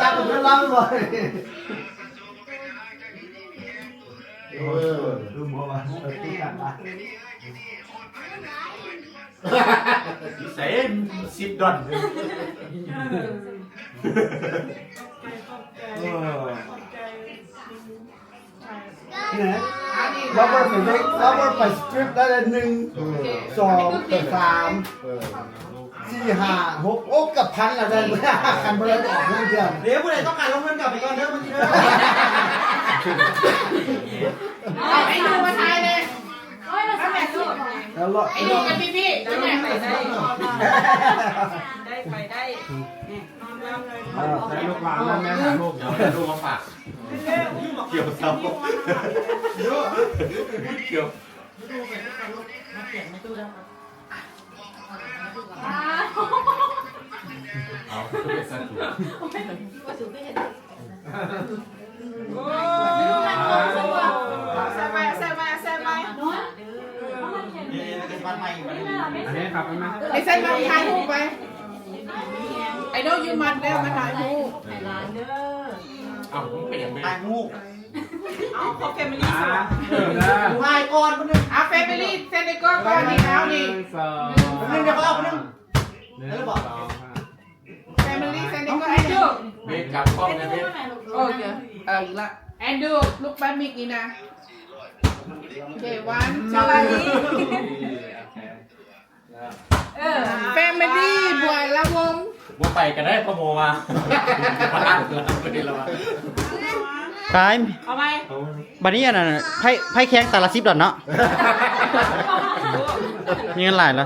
ຈັບເປັນລຳບໍ່? ເອີ ເອີ ບໍ່ວ່າ ເອີ ຄືກັນລະ ໃສ່ສິບດອນ ເອີ ຂອບໃຈ ຂອບໃຈ ຂອບໃຈ. ແໜ ລາວບໍ່ໄປ ລາວບໍ່ໄປສະຕຣິບໄດ້ ໜຶ່ງ ສອງ ສາມ ສີ່ ຫ້າ ຫົກ ໂອ້ ເກືອບພັນລະໄດ້ ຄັນບໍ່ໄດ້ອອກເງິນເດືອນ. ເດ ຜູ້ໃດຕ້ອງການລົງເງິນກັບໄປກ່ອນເດີ ມື້ນີ້ເດີ. ເອົາໄອ້ໜູມາຖ່າຍແດ່ ແລ້ວລະ ໄອ້ໜູກັບພີ່ໆ ໄດ້ ໄດ້ ໄດ້ ໄດ້ ເອີ ໃສ່ລູກຫຼານນຳແມ່ ຫາລູກ ດຽວເອົາລູກມາຝາກ. ກ່ຽວເສົາ ກ່ຽວ ເອົາ ແຊບໄໝ ແຊບໄໝ ແຊບໄໝ? ອັນນີ້ຄັບ ໄອ້ເສັ້ນມາຖ່າຍຮູບໄປ ໄອ້ໂດຢູ່ມັນແລ້ວ ມາຖ່າຍຮູບ ເອົ້າ ມັນເປັນຫຍັງເດ ຖ່າຍຮູບ. ເອົາ ຂອງແຟມິລີ ເອີ ຖ່າຍກ່ອນຄົນໜຶ່ງ ເອົາ ແຟມິລີ ເຊັນດີກວ່າກ່ອນນີ້ ເອົານີ້ ໜຶ່ງ ສອງ ໜຶ່ງ ດຽວເຂົາເອົາຄົນໜຶ່ງ ໜຶ່ງ ສອງ ແຟມິລີ ເຊັນດີກວ່າ ແອນດູ ເບກກັບກ້ອງນະເບກ ໂອເຄ ເອີ ອີກລະ ແອນດູ ລຸກມາມິກນີ້ນະ ເດວັນ ສະບາຍດີ. ເອີ ແຟມິລີ ບົວລະວົງ ບໍ່ໄປກໍໄດ້ ພໍ່ໂມວ່າ ຕາຍ ເອົາໄປ ບັດນີ້ອັນນັ້ນ ໄພ ໄພແຄງຕາລະສິບດອນເນາະ ມີເງິນຫຼາຍລະ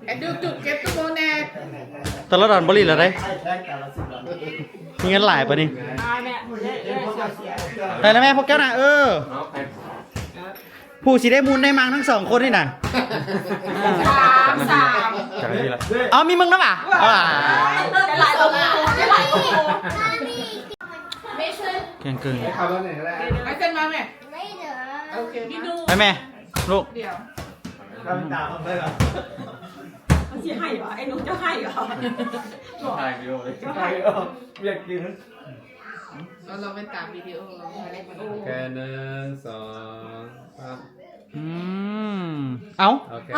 ແອນດູ ຈຸກເກັບຕຸໂມແນ່ ຕາລະດອນບໍ່ຫຼີລະເດ້ ມີເງິນຫຼາຍປານນີ້ ໄດ້ລະແມ່ ພວກເຈົ້ານະ ເອີ. ຜູ້ຊິໄດ້ມູນໄດ້ມັ່ງທັງສອງຄົນນີ້ນະ ສາມ ສາມ ເອົາ ມີມຶງນຳຫວາ ຫຼາຍກວ່າໝູ່ ຫຼາຍກວ່າໝູ່ ແກງເກິ່ງ ໄປເຊັນມາແມ່ ໂອເຄ ໄປແມ່ ລູກ ດຽວ ມັນຊິໃຫ້ຫວາ ໄອ້ໜູຈະໃຫ້ຫວາ ຖ່າຍວິດີໂອເລີຍ ຈະໃຫ້ຫວາ ຢາກກິນ. ເອົາ ລອງໄປຕາມວິດີໂອ ໂອເຄ ໜຶ່ງ ສອງ ສາມ ອືມ ເອົ້າ ໂອເຄ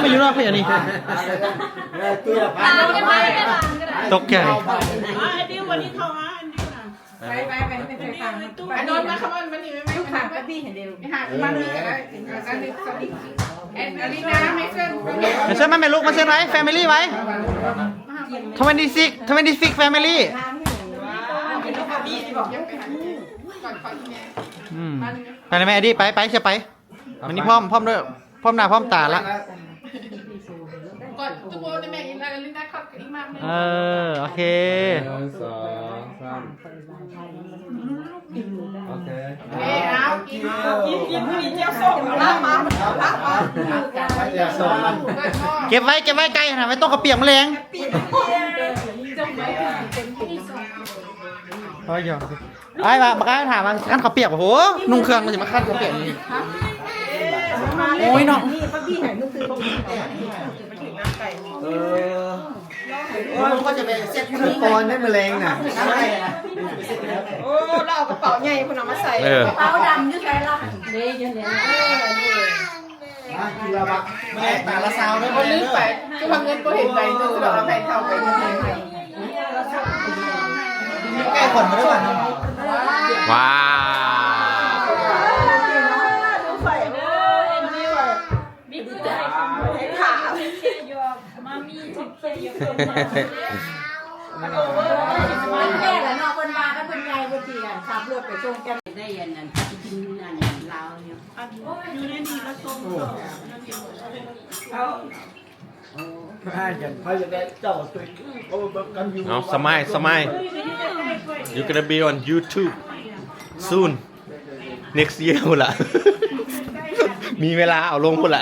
ມາຢູ່ນອກເພິ່ນອັນນີ້ ຕົກໃຈ ອັນດິວ ວັນນີ້ເຂົ້າມາ ອັນດິວນະ ໄປ ໄປ ໄປ ໄປ ໄປ ອານົນ ມາ ຄຳອອນ ມານີ້ ໄປ ໄປ ລູກຄ້າ ໄປ ໄປ ໄປ ໄປ ມານີ້ກໍໄດ້ ອັນນີ້ ສອຣີ ແອນ ອາລີນາ ເມເຊີນ ເມເຊີນ ມາແມ່ລູກ ມາເຊີນໄວ້ ແຟມິລີໄວ້ ທະເວັນຕີ້ຊິກ ທະເວັນຕີ້ຊິກ ແຟມິລີ ອືມ ໄປແມ່ ແອດດີ້ ໄປ ໄປ ຊິໄປ ວັນນີ້ພ້ອມ ພ້ອມດ້ວຍ ພ້ອມໜ້າພ້ອມຕາລະ ເອີ ໂອເຄ ໜຶ່ງ ສອງ ສາມ ໂອເຄ ເອົາ ກິນ ກິນ ກິນ ກິນ ມີແຈ່ວສົ້ມ ເອົາລາບມາ ລາບມາ ເກັບໄວ້ ເກັບໄວ້ ໄກ່ຫັ້ນນະ ໄວ້ຕົ້ມເຂົ້າປຽກມື້ແລງ ເອົາຫຍັງ ອ້າຍວ່າ ບັກອ້າຍຖາມວ່າ ຊິຄັ້ນເຂົ້າປຽກບໍ່? ໂຫ ນຸ່ງເຄື່ອງມັນຊິມາຄັ້ນເຂົ້າປຽກນີ້ ໂອ້ຍເນາະ ນີ້ປ້າບີ້ໃຫ້ມື້ຄືນ ເອີ ໂອ້ຍ ມັນກໍຈະໄປເຊັດຢູ່ ກ່ອນໄດ້ມື້ແລງນະ ໂອ້ ລາວເອົາກະເປົາໃຫຍ່ພຸ້ນນະມາໃສ່ ເອີ ກະເປົາດຳຢູ່ໃສລະ? ເດ້ ຢູ່ນີ້ ເອີ ນີ້ ມາກິນລະບັກ ແມ່ຕາລະຊາວເດີ ບໍ່ລືມໄປ ຄືວ່າເງິນບໍ່ເຫັນໃບໜຶ່ງ ລະເອົາໃຫ້ເຂົາໄປ ໃກ້ຄົນບໍ່ໄດ້ຫວານ ວ້າວ ມັນແກ່ລະເນາະ ເພິ່ນວ່າ ຄັນເພິ່ນໃຫຍ່ ເພິ່ນຊິ ອັນ ຂັບລົດໄປສົ່ງແກ່ ໄດ້ອັນນັ້ນ ກິນອັນລາວຢູ່ ອັນຢູ່ໃນນີ້ລະສົ່ງຕໍ່ ເອົາ ເອົາ ສະມາຍ ສະມາຍ You gonna be on YouTube soon next year ພຸ້ນລະ ມີເວລາເອົາລົງພຸ້ນລະ.